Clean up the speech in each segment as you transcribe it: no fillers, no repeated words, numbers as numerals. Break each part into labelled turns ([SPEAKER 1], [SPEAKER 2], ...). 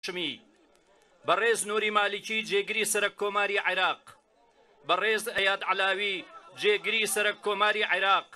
[SPEAKER 1] هاشمی، بەڕێز نوری مالیکی جێگری سەرەک کۆماری عێراق، بەڕێز ئەیاد عەلاوی جێگری سەرەک کۆماری عێراق،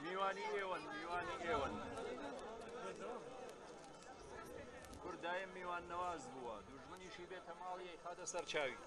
[SPEAKER 1] میوانی ئێوەن میوانی ئێوەن کوردایم میوان نەواز بووە دوژمنیشی بێتە ماڵی ئەیخاتە سەر چاوی.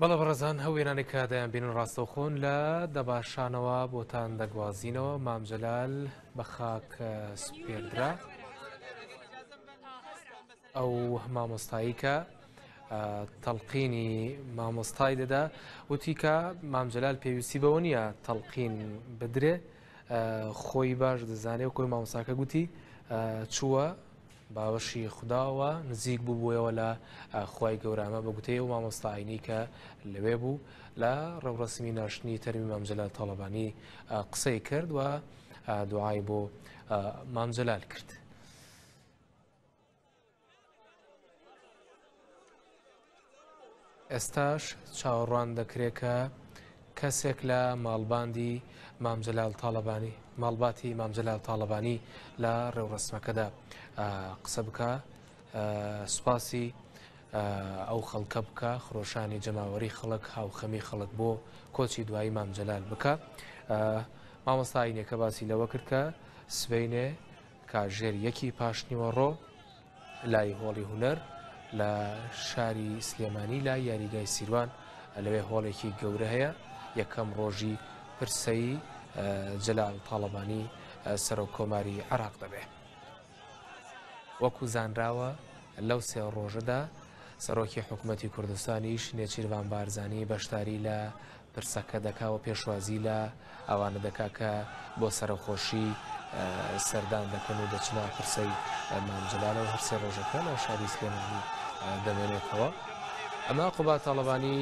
[SPEAKER 2] بەڵێ بەڕێزان ئەو وێنانەی کە دەیانبینن ڕاستەوخۆن لە دەباشانەوە بۆتان دەگوازینەوە مام جەلال بە خاک سپێردرا ئەو مامۆستایی کە تەڵقینی مامۆستای دەدا وتی کە مام جەلال پێویستی بەوە نییە تەڵقین بدرێ خۆی باش دەزانێ و کۆی مامۆستاکە گوتی چووە باوەشی خوداوە نزیک بووبوویەوە لە خوای گەورە، ئەمە بە گوتەی ئەو مامۆستا ئاینی کە لەوێ بوو لە ڕێوڕەسمی ناشتنی تەرمی مام جەلال تاڵەبانی قسەی کرد و دوعای بۆ مام جەلال کرد. ئێستاش چاوەڕوان دەکرێت کە کەسێک لە ماڵباندی مام جەلال تاڵەبانی ماڵباتی مام جەلال تاڵەبانی لە ڕێوڕەسمەکەدا قسە بکە سوپاسی ئەو خەڵکە بکە خرۆشانی جەماوەری خەڵک هاوخەمی خەڵک بۆ کۆچی دوایی مام جەلال بکە مامۆستا ئاینەکە باسی لەوە کرد کە سبەینێ کاژێر یەکی پاشنیوەڕۆ لای هۆڵی هونەر لە شاری سلێمانی لای یاریگای سیروان لەوێ هۆڵێکی گەورە هەیە یەکەم ڕۆژی پرسەی جەلال تاڵەبانی سەرۆک کۆماری عێراق دەبێ. وەکو زانراوە لەو سێ ڕۆژەدا سەرۆکی حکوومەتی کوردستانیش نێچیرڤان بارزانی بەشداری لە پرسەکە دەکا و پێشوازی لە ئەوانە دەکا کە بۆ سەرەخۆشی سەردان دەکەن و دەچنە پرسەی مام جەلالەوە هەر سێ ڕۆژەکە لە شاری سلێمانی دەمێنێتەوە. ئەمە قوباد تاڵەبانی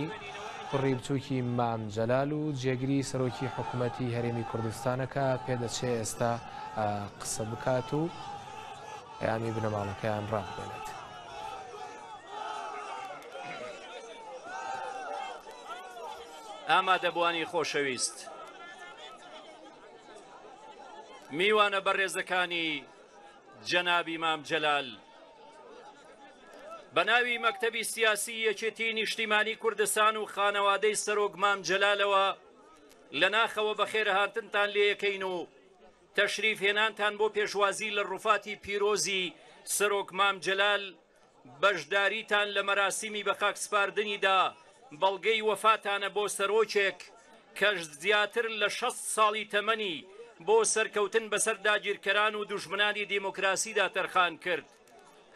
[SPEAKER 2] کوڕی بچووکی مام جەلال و جێگری سەرۆکی حکوومەتی هەرێمی کوردستانە کە پێدەچێ ئێستا قسە بکات و پەیامی بنەماڵەکەیان ڕابگەێنێت.
[SPEAKER 1] ئامادەبووانی خۆشەویست، میوانە بەڕێزەکانی جەنابی مام جەلال، بە ناوی مەکتەبی سیاسی یەکێتی نیشتیمانی کوردستان و خانەوادەی سەرۆک مام جەلالەوە لە ناخەوە بەخێرهاتنتان لێیەکەین و تەشریف هێنانتان بۆ پێشوازی لە ڕوفاتی پیرۆزی سەرۆک مام جەلال بەشداریتان لە مەراسیمی بەخاکسپاردنیدا بەڵگەی وەفاتانە بۆ سەرۆکێک کە زیاتر لە 60 ساڵی تەمەنی بۆ سەرکەوتن بەسەر داگیرکەران و دوژمنانی دیموکراسیدا تەرخان کرد.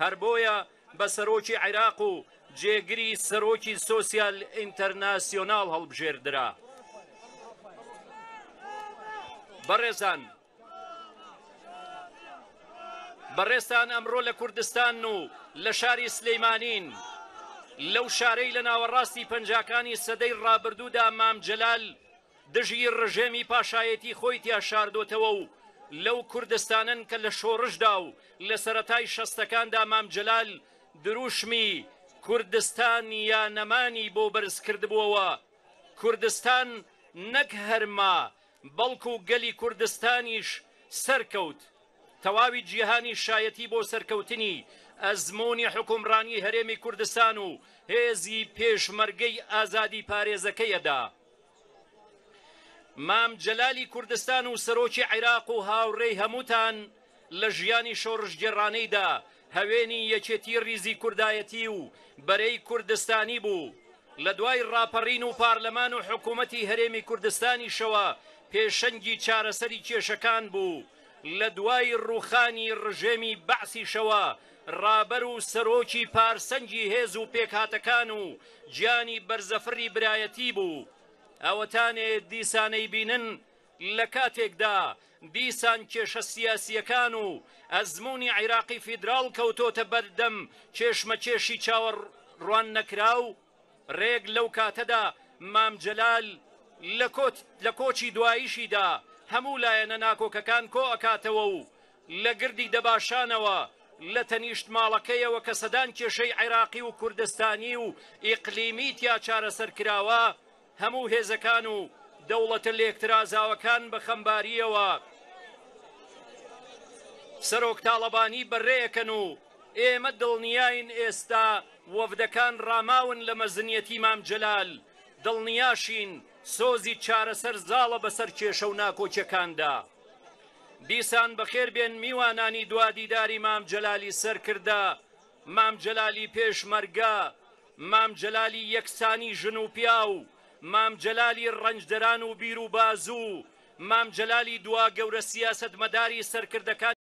[SPEAKER 1] هەر بۆیە بە سەرۆکی عێراق و جێگری سەرۆکی سۆسیال ئینتەرناسیۆناڵ هەڵبژێردرا. بەڕێزان، بەڕێزتان ئەمڕۆ لە کوردستانن و لە شاری سلیمانین، لەو شارەی لە ناوەڕاستی پەنجاکانی سەدەی ڕابردوودا مام جەلال دژی ڕژێمی پاشایەتی خۆی تیا شاردۆتەوە و لەو کوردستانەن کە لە شۆڕشدا و لە سەرەتای شەستەکاندا مام جەلال دروشمی کوردستان یا نەمانی بۆ بەرزکردبووەوە، کوردستان نەک هەر ما، بەڵکو گەلی کوردستانیش سەرکەوت. تەواوی جیهانیش شایەتی بۆ سەرکەوتنی ئەزموونی حوکمڕانی هەرێمی کوردستان و هێزی پێشمەرگەی ئازادیپارێزەکەی ئەدا. مام جەلالی کوردستان و سەرۆکی عیراق و هاوڕێی هەمووتان لە ژیانی شۆڕشگێڕانەیدا هەوێنی یەکێتی ڕیزی کوردایەتی و بەرەی کوردستانی بوو، لە دوای ڕاپەڕین و پارلەمان و حکوومەتی هەرێمی کوردستانیشەوە پێشەنگی چارەسەری کێشەکان بوو، لە دوای ڕووخانی ڕژێمی بەعسیشەوە. ڕابەر و سەرۆکی پارسەنگی هێز و پێکهاتەکان و گیانی بەرزەفڕی برایەتی بوو. ئەوەتانێ دیسانەیبینن لە کاتێکدا دیسان کێشە سیاسییەکان و ئەزموونی عیراقی فیدراڵ کەوتۆتە بەردەم کێشمەکێشی چاوەڕواننەکراو، رێک لەو کاتەدا مام جەلال لە کۆچی دواییشیدا هەموو لایەنە ناکۆکەکان کۆئەکاتەوە و لە گردی دەباشانەوە لە تەنیشت ماڵەکەیەوە کە سەدان کێشەی عێراقی و کوردستانی و ئیقلیمی تیا چارەسەر کراوە، هەموو هێزەکان و دەوڵەتە لێکترازاوەکان بە خەمبارییەوە سەرۆک تاڵەبانی بەڕێئەکەن و ئێمە دڵنیاین ئێستا وەفدەکان ڕاماون لە مەزنیەتی مام جەلال، دڵنیاشین سۆزی چارەسەر زاڵە بەسەر کێشە و ناکۆکیەکاندا. دیسان بەخێربێن میوانانی دوا دیداری مام جەلالی سەرکردە، مام جەلالی پێشمەرگە، مام جەلالی یەکسانی ژن و پیاو، مام جەلالی ڕەنجدەران و بیروبازوو، مام جەلالی دوا گەورە سیاسەتمەداری سەرکردەکانی.